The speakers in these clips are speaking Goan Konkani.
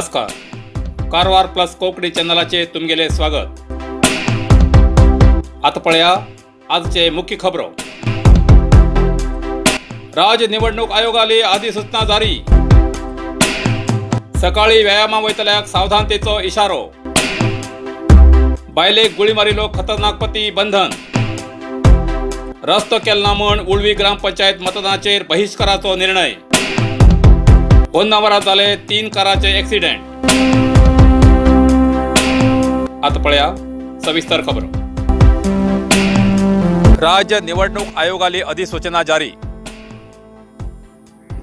नमस्कार, कारवार प्लस कोंकणी चॅनलाचे तुमगेले स्वागत। आता पळया आजचे मुख्य खबरो। राज्य निवडणूक आयोगाली अधिसूचना जारी। सकाळी व्यायामा वयतल्याक सावधानतेचो इशारो। बायलेक गुळी मारिलो खतरनाक पती बंधन। रस्तो केलना म्हूण उळवी ग्रामपंचायत मतदानाचेर बहिश्काराचो निर्णय। होन्नावरात जाले 3 काराचे एक्सिडेंट। आता पळया सविस्तर खबर। राज्य निवडणूक आयोगाली अधिसूचना जारी।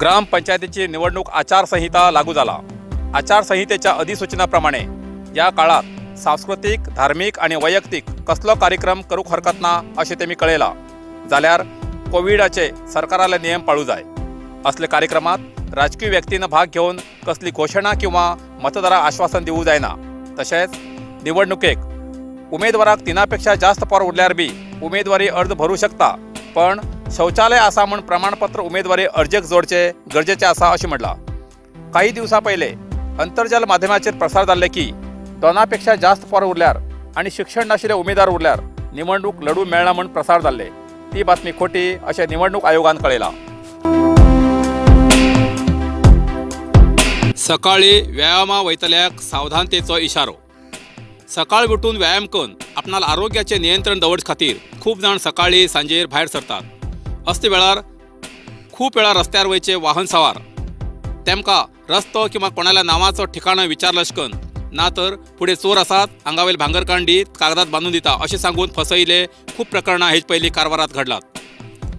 ग्रामपंचायतीची निवडणूक आचारसंहिता लागू जाला। आचारसंहितेच्या अधिसूचनाप्रमाणे या काळात सांस्कृतिक, धार्मिक आणि वैयक्तिक कसलो कार्यक्रम करूक हरकत ना अशें तेमी कळयला। जाल्यार कोविडाचे सरकाराले नियम पाळू जाय। असले कार्यक्रमात राजकीय व्यक्तीन भाग घेवन कसली घोशणा किंवा मतदाराक आश्वासन दिवू जायना। तशेंच निवडणुकेक उमेदवाराक 3 पेक्षा जास्त पोर उरल्यार बी उमेदवारी अर्ज भरू शकता, पण शौचालय आसा म्हूण प्रमाणपत्र उमेदवारी अर्जेक जोडचे गरजेचे आसा अशें म्हणलां। काही दिवसां पयले अंतर्जाल माध्यमाचेर प्रसार जाल्ले की 2 पेक्षा जास्त पोर उरल्यार आनी शिक्षण नाशिल्ले उमेदवार उरल्यार निवडणूक लढू मेळना म्हूण प्रसार जाल्ले। ती बातमी खोटी अशें निवडणूक आयोगान कळयलां। सकाळी व्यायामा वयतल्याक सावधानतेचो इशारो। सकाळ उठून व्यायाम करून आपणाल आरोग्याचे नियंत्रण दवरचे खातीर खूब जाण सकाळी सांजेर भायर सरतात। असल्या वेळार खूब वेळा रस्त्यार वयचे वाहन सवार तेमकां रस्तो किंवा कोणाल्या नांवाचो ठिकाणो विचारलश कन ना तर फुडें चोर आसात, आंगावयल भांगरकांड दीत कागदात बांदून दिता अशें सांगून फसयले खूब प्रकरणां हेच पयलीं कारवारात घडलात।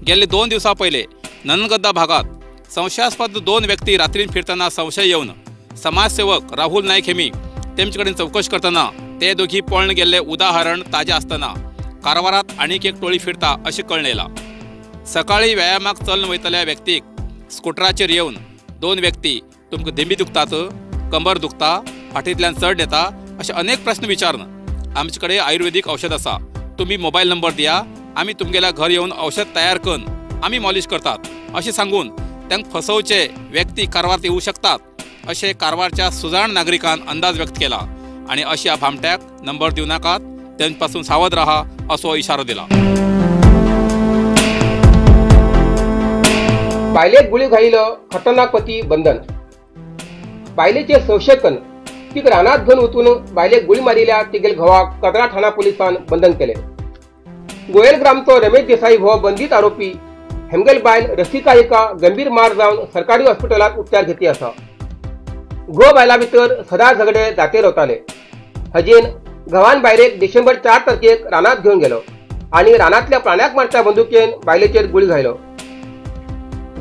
गेल्ले 2 दिवसां पयले नंदगद्दा भागात संशयास्पद 2 व्यक्ती रात्रीन फिरतना संशय येवन समाजसेवक राहुल नाईक हेमी तेमचे कडेन चवकश करतना ते दोघी पळून गेल्ले उदाहरण ताजें आसतना कारवारात आनीक एक टोळी फिरता अशें कळून येयलां। सकाळी व्यायामाक चलन वयतल्या व्यक्तीक स्कुटराचेर येवन 2 व्यक्ती तुमकां धेंबी दुखतात, कंबर दुखता, फाटींतल्यान चड येता अशे अनेक प्रश्न विचारून आमचे कडेन आयुर्वेदीक औषध आसा, तुमी मोबायल नंबर दिया, आमी तुमगेल्या घर येवन औषध तयार करून आमी मॉलिश करतात अशें सांगून तांकां फसोवचे व्यक्ती कारवारात येवू शकतात अशें कारवारच्या सुजाण नागरिकान अंदाज व्यक्त केला आनी अशा भामट्याक नंबर दिवं नाकात, तेंचे पासून सावध राहा असो इशारो दिला। बायलेक गुळी घालिलो खतरनाक पती बंधन। बायलेचे संशय कन तिक रानात घेवन वचून बायलेक गुळी मारिल्या तिगेल घोवाक कदरा ठाणा पोलिसान बंधन केले। गोयल ग्रामचो रमेश देसाई हो बंदीत आरोपी हेमगेल बायल रसिका हिका गंभीर मार जावन सरकारी हॉस्पिटलात उपचार घेती आसा। घोव बायला भितर सदा झगडे जाते रावताले। हजेन घोवान बायलेक डिसेंबर 4 तारखेक रानात घेवन गेलो आनी रानांतल्या प्राण्याक मारच्या बंदुकेन बायलेचेर गुळी घायलो।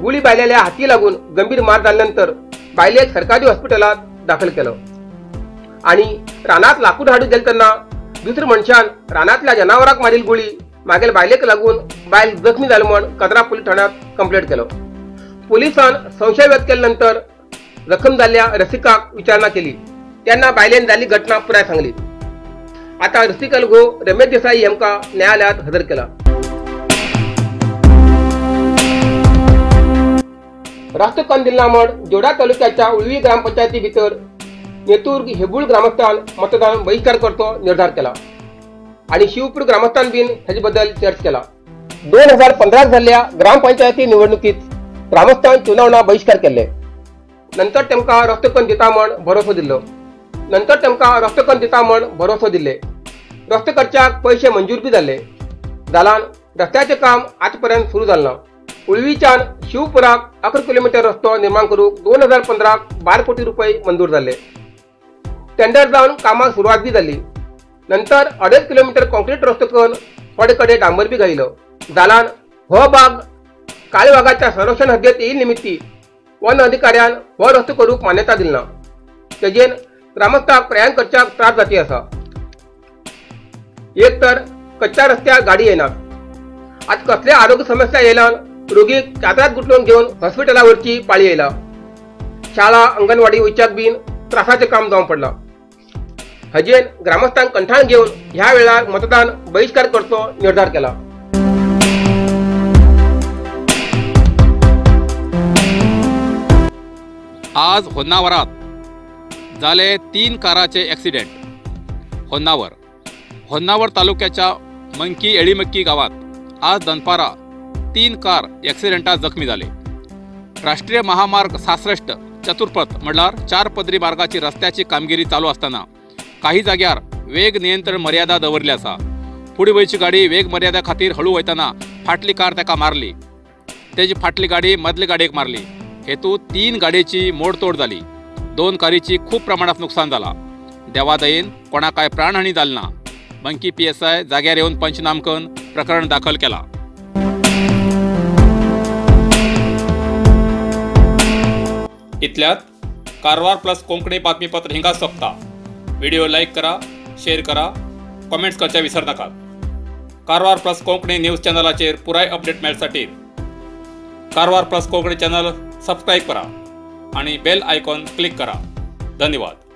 गुळी बायलेल्या हाती लागून गंभीर मार जाल्या नंतर बायलेक सरकारी हॉस्पिटलात दाखल केलो आनी रानात लाकूड हाडूंक गेले तेन्ना दुसऱ्या मनशान रानांतल्या जनावराक मारिल गुळी मागेल बायलेक लागून बायल जखमी जाली म्हूण कदरा पोलीस ठाण्यात कंप्लेंट केलो। पोलिसान संशय व्यक्त केल्या नंतर जखम जाल्ल्या रसिकाक विचारणा केली तेन्ना बायलेन जाल्ली घटना पुराय सांगली। आता रसिकल घोव रमेश देसाई हेमकां न्यायालयात हजर केला। राष्ट्रकन दिला म्हण जोडा तालुक्याच्या उळवी ग्रामपंचायती भितर नेतूर हेबूळ ग्रामस्थान मतदान बहिष्कार करचो निर्धार केला आणि शिवपूर ग्रामस्थान बीन हेजे बद्दल चर्च केला। 2015 जाल्ल्या ग्रामपंचायती निवडणुकीत ग्रामस्थान चुनावना बहिष्कार केल्ले। नंतर तेमकां रस्तो दिता म्हण भरोसो दिल्लो। रस्तो करच्याक पयशे मंजूर बी जाल्ले। जाल्यान रस्त्याचें काम आजपर्यंत सुरू जालें ना। उळवीच्यान शिवपुराक 11 किलोमीटर रस्तो निर्माण करूंक 2015 12 कोटी रुपये मंजूर जाल्ले। टेंडर जावन कामाक सुरवात बी जाली। नंतर 2.5 किलोमीटर कॉन्क्रीट रस्तो करून थोडे कडेन डांबर बी घायलो। जाल्यान हो भाग काळेवागाच्या संरक्षण हद्देत येईल निमित्ती वन अधिकाऱ्यान हो रस्तो करूंक मान्यता दिली ना। तेजेन ग्रामस्थाक प्रयाण करच्याक त्रास जाती आसा। एक तर कच्च्या रस्त्यार गाडी येना। आज कसले आरोग्य समस्या येयल्यान रोगीक चादरात गुटलून घेवन हॉस्पिटला व्हरची पाळी येयला। शाळा अंगणवाडी वयच्याक बीन त्रासाचें काम जावन पडलां। हजेन ग्रामस्थांक कंठाळ घेवन ह्या वेळार मतदान बहिश्कार करचो निर्धार केला। आज होन्नावरात जाले 3 काराचे ॲक्सिडेंट. होन्नावर होन्नावर तालुक्याच्या मंकी एळीमक्की गावात आज दनपारा 3 कार ॲक्सिडेंटात जखमी जाले. राष्ट्रीय महामार्ग 66 चतुर्पथ म्हणल्यार 4 पदरी मार्गाची रस्त्याची कामगिरी चालू असताना काही जाग्यार वेग नियंत्रण मर्यादा दवरली आसा. फुडें वयची गाडी वेग मर्यादा खातीर हळू वयतना फाटली कार ताका मारली. तेजी फाटली गाडी मदले गाडयेक मारली. हेतू 3 गाडयेची मोडतोड जाली. 2 कारीची खूब प्रमाणात नुकसान जाला. देवादयेन कोणा काय प्राणहानी जाली ना. मंकी PSI जाग्यार येवन पंचनाम करून प्रकरण दाखल केला. इतल्यात कारवार प्लस कोंकणी बातमीपत्र हिंगा सोंपता. व्हिडिओ लायक करा, शेअर करा, कॉमेंट्स करचे विसर नाकात. कारवार प्लस कोंकणी न्यूज चॅनलाचेर पुराय update मेळसाठी Karwar plus Konkani channel subscribe करा आणि बेल आयकॉन क्लिक करा. धन्यवाद.